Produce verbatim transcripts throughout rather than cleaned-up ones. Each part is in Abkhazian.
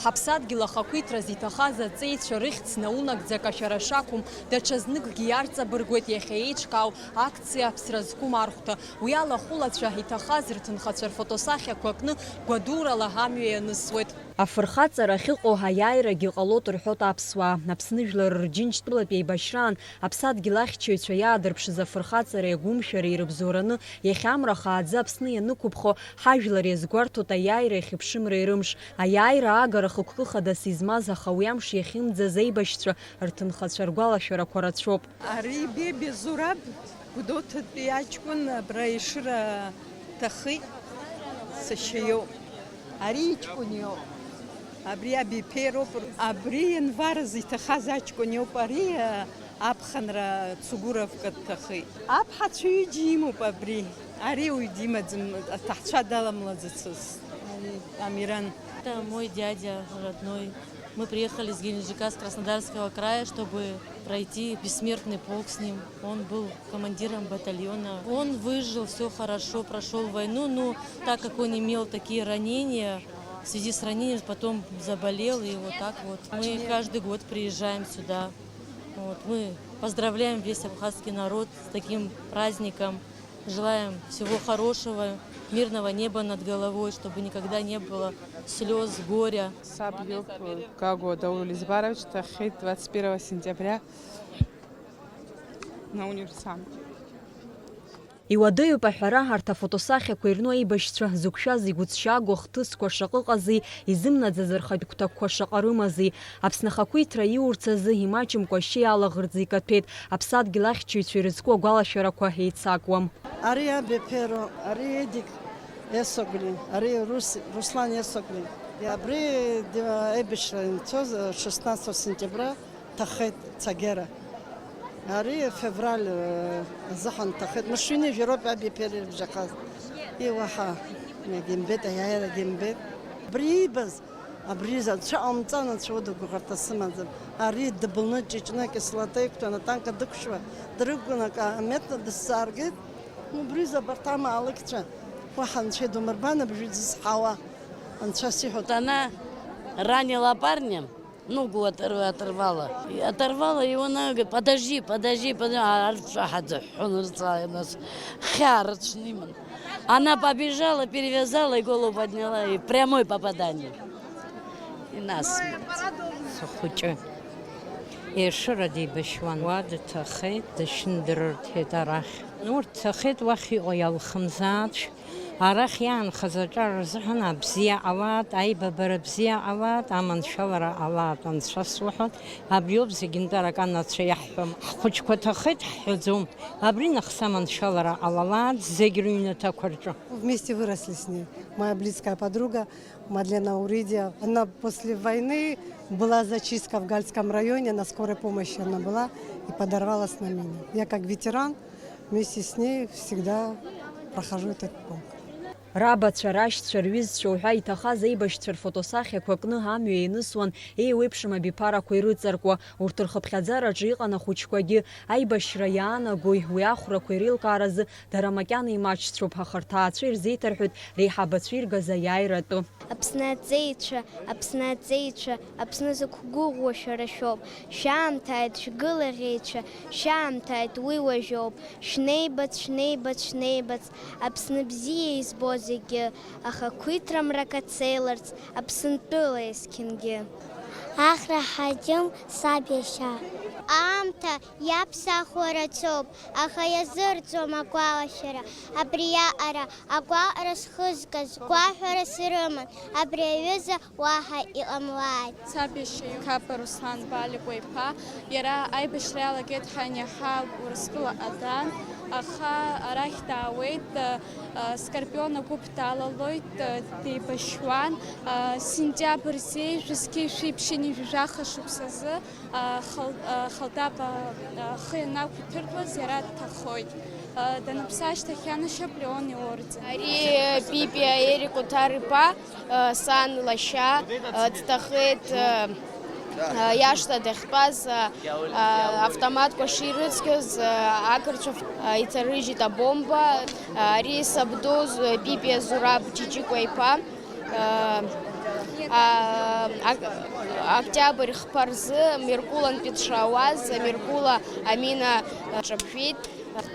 Ҳаԥсадгьыл ахақәиҭраз иҭахаз аҵеицәа рыхьӡ наунагӡа акашәара шақәым, даҽазныкгьы иарҵабыргуеит иахьа еиҿкаау акциа Аԥсра зқәым архәҭа. Уи ала ахәылацәа иҭахаз рҭынхацәа рфотосахьақәа кны гәадурала амҩа ианысуеит. Афырхаҵара ахьыҟоу аиааирагьы ҟалоит рҳәоит аԥсуаа. Аԥсны жәлар рџьынџьтәылатә еибашьраан аԥсадгьыл ахьчаҩцәа иаадырԥшыз афырхаҵареи агәымшәареи ирыбзоураны, иахьа амра хааӡа Аԥсны ианықәыԥхо, ҳажәлар иазгәарҭоит аиааира иахьыԥшымреи рымш. Аиааира аагара хықәкы хадас измаз, аха уи амш иахьымӡаз аибашьцәа рҭынхацәа ргәалашәарақәа рацәоуп. Ари Бебиа Зураб, Гәдоуҭатәи аҷкәын, абра Ешыра ҭахеит, сашьа иоуп. Ари иҷкәын иоуп. Абри абиԥеи роуп. Абри ианвар азы иҭахаз аҷкәын иоуп. Ари, а, аԥхынра Цугуровка дҭахеит. Аԥҳацәа ҩыџьа имоуп абри. Ари уаҩ димаӡам, аҭаҳцәа даламлаӡацызт. Ари Амиран. Это мой дядя родной. Мы приехали с Геленджика, с Краснодарского края, чтобы пройти бессмертный полк с ним. Он был командиром батальона. Он выжил, всё хорошо, прошёл войну, но так как он имел такие ранения, в связи с ранением потом заболел, и вот так вот. Мы каждый год приезжаем сюда. Вот, мы поздравляем весь абхазский народ с таким праздником. Желаем всего хорошего, мирного неба над головой, чтобы никогда не было слёз, горя. Саб иоуп, Гагәа Даур Лизбарович, дҭахеит двадцать первого сентября на универсам. Иуадаҩуп аҳәара, арҭ афотосахьақәа ирну аибашьцәа зықәшәаз игәыҭшьаагоу ахҭысқәа шаҟа ыҟази, изымнаӡаз рхатә гәҭакқәа шаҟа рымази. Аԥсны ахақәиҭра иурц азы имаҷымкәа ашьа иалаӷырӡ икаҭәеит, аԥсадгьыл ахьчаҩцәа ирызку агәалашәарақәа еицакуам. Ари Абиа Перо, ари Едик Есогли, ари Рус-, Руслан Есогли. Абри ди-, аибашьра инцоз, шестнадцатого сентября ҭахеит Цагера. Ари февраль, э, азыҳәан ҭахеит. Мышвини жәароуп Абиа Перо ирыбжьахаз. И уаҳа, егьимбеит, аиааирагьы имбеит. Абри иибаз, абри изы анцәа ҟамҵан, анцәа уда гәыӷырҭа сымаӡам. Ари дыблны, ҷыҷны, акислота иқәтәан, атанк дықәшәуа, дрықәгылан, акаметла дысзааргеит. Убри изы абарҭ амаалықьцәа, уаҳа анцәа идумырбан, абжьы зызҳауа анцәа сиҳәоит. Она ранила парня, ногу отор-, оторвала. И оторвала, и она говорит: «Подожди, подожди, подожди». А, арцәа ҳаӡаҳәҳәон, рҵаҩа нас хьаа рыцәны иман. Она побежала, перевязала и голову подняла, и прямое попадание. И нас. Сыхәыҷы Ешыра деибашьуан. Уа дҭахеит, дышьны дрырҭеит арахь. Урҭ ҭахеит уахь иҟоу иалхымзаацәа. Арахь иаанхаз аҿар рзыҳәан абзиа ҟалааит, аибабара бзиа ҟалааит, аманшәалара ҟалааит, анцәа суҳәоит, абриоуп зегьынтәарак анацәа иаҳҳәом. Ҳхәыҷқәа ҭахеит ҳҳәаӡом, абри нахыс аманшәалара ҟалалааит зегь рыҩнаҭақәа рҿы. Вместе выросли с ней. Моя близкая подруга Мадлена Уридия. Она после войны была зачистка в Гальском районе, на скорой помощи она была и подорвалась на мине. Я как ветеран вместе с ней всегда прохожу этот пункт. Рабацәа, рашьцәа, рҩызцәа уҳәа иҭахаз аибашьцәа рфотосахьақәа кны амҩа ианысуан еиуеиԥшым абиԥарақәа ирыҵаркуа. Урҭ рхыԥхьаӡараҿы иҟан ахәыҷқәагьы. Аибашьра иаанагои уи ахәрақәа иреилкааразы дара макьана имаҷцәоуп, аха рҭаацәа ирзеиҭарҳәоит реиҳабацәа иргаз аиааира атәы. Аԥсны аҵеицәа, Аԥсны аҵеицәа, Аԥсны зықәгәыӷуа шәара шәоуп. Шәаамҭааит, шәгылаӷьеицәа, шәаамҭааит, уи уажәоуп. Шәнеибац, шәнеибац, шәнеибац, Аԥсны бзиа избо зегьы, ахақәиҭра мрак ацеиларц, Аԥсынтәыла есқьынгьы. Ахра ҳаџьым саб иашьа. Аамҭа иаԥсахуа рацәоуп, аха иазырӡом агәалашәара. Абриаҟара агәаҟра схызгаз гәаҳәарас ирыман, абри аҩыза уаҳа иҟамлааит. Саб иашьа Иқаба Руслан Баликәа иԥа, иара аибашьра иалагеит ҳәа ани аҳа Урыстәыла ҟадан, аха арахь даауеит, а, Скорпион агәыԥ далалоит, а, деибашьуан, а, сентиабр зеижә зқьи жәшәи ԥшьынҩажәи жәаха шықәсазы, а, Хал-, а, Халдаба, а, ахы ианақәиҭыртәуаз иара дҭахоит. А, даныԥсы ашьҭахь ианашьап Леон иорден. Ари Пипиа Ерик Оҭар-иԥа, а, сан лашьа, а, дҭахеит, а, а, иашҭа дахьтәаз, а, а, автоматқәа ширыцқьоз, а, ақырҭцәа, а, иҭарыжьит абомба. А, ари сабду, а, Пипиа Зураб Ҷиҷикәа-иԥа. А, а, Октиабр хԥа рзы Меркулантәи дшаауаз Меркула Амина аҿаԥжәеит.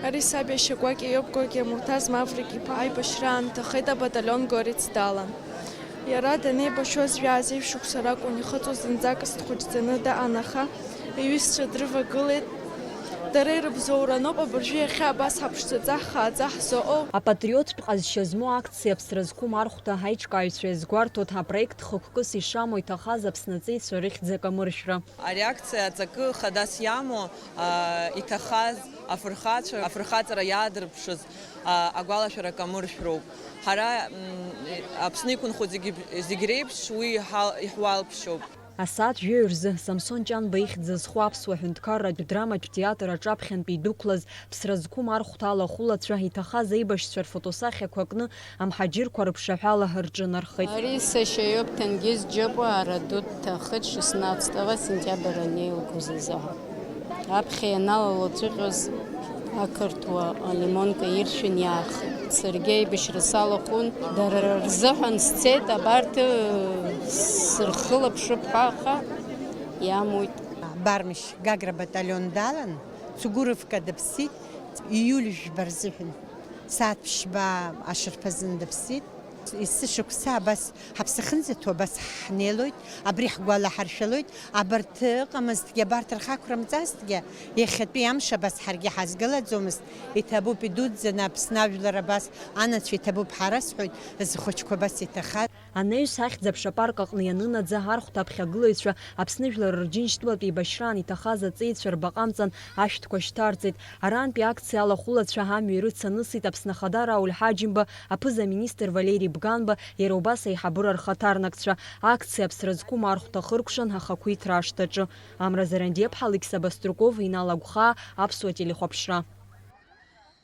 Ари саб иашьа Кәакьа иоуп, Гогиа Мурҭаз Маврик-иԥа аибашьра аамҭахеит, абаталион Горец далан. Иара данеибашьуаз жәаа-зеижә шықәса ракәын, ихыҵуа зынӡакыс дхәыҷӡаны даан, аха иҩызцәа дрывагылеит. Дара ирыбзоуроуп абыржәы иахьа абас ҳаԥшӡаӡа, ҳхааӡа ҳзыҟоу. Апатриоттә ҟазшьа змоу акциа Аԥсра зқәым архәҭа аиҿкааҩцәа иазгәарҭоит апроект хықәкыс ишамоу иҭахаз Аԥсны аҵеицәа рыхьӡ акамыршәра. Ари акциа аҵакы хадас иамоу, аа, иҭахаз афырхацәа, афырхаҵара иаадырԥшыз, аа, агәалашәара акамыршәроуп. Ҳара, м, Аԥсны иқәынхо зегьы, зегь реиԥш уи иҳал-, иҳуалԥшьоуп. Асааҭ жәаҩа рзы Самсон Ҷанба ихьӡ зызху аԥсуа ҳәынҭқарратә драматә театр аҿаԥхьантәи идәықәлаз Ԥсра зқәым архәҭа алахәылацәа иҭахаз аибашьцәа рфотосахьақәа кны амҳаџьырқәа рыԥшаҳәала рҿынархеит. Ари сашьа иоуп, Ҭенгиз Џьопуа, ара ду дҭахеит шестнадцатого сентябрь анеилгоз азыҳәан. Аԥхьа ианалалоҵәҟьоз ақырҭуа алимонка иршәын иаахеит. Саргьы аибашьра салахәын, дара рзыҳәан сцеит, абарҭ сырхылаԥшып ҳәа, аха иамуит. Бармышь Гагра баталион далан, Цугуровка дыԥсит, ииуль жәба рзыҳәан, сааҭ ԥшьба ашарԥазын дыԥсит. Есышықәса абас ҳаԥсы ахьынӡаҭоу абас ҳнеилоит, абри ҳгәалаҳаршәалоит, абарҭ ыҟамызҭгьы, абарҭ рхы ақәрымҵазҭгьы, иахьатәи амш абас ҳаргьы ҳазгылаӡомызт, иҭабуп идуӡӡаны Аԥсны ажәлар абас анацәа иҭабуп ҳәа расҳәоит, зхәыҷқәа абас иҭахаз. Анаҩс ахьӡ-аԥша апарк аҟны ианынаӡа, архәҭа аԥхьагылаҩцәа Аԥсны жәлар рџьынџьтәылатә еибашьраан иҭахаз аҵеицәа рбаҟамҵан ашәҭқәа шьҭарҵеит. Арантәи акциа алахәылацәа амҩа ирыцанысит Аԥсны Ахада Рауль Ҳаџьымба, аԥыза-министр Валери Бганба, иара убас аиҳабыра рхаҭарнакцәа. Акциа Аԥсра зқәым архәҭа ахыркәшан ахақәиҭра ашҭаҿы. Амра Зарандиаԥҳа, Алықьса Баструков, Инал Агәхаа, Аԥсуа телехәаԥшра.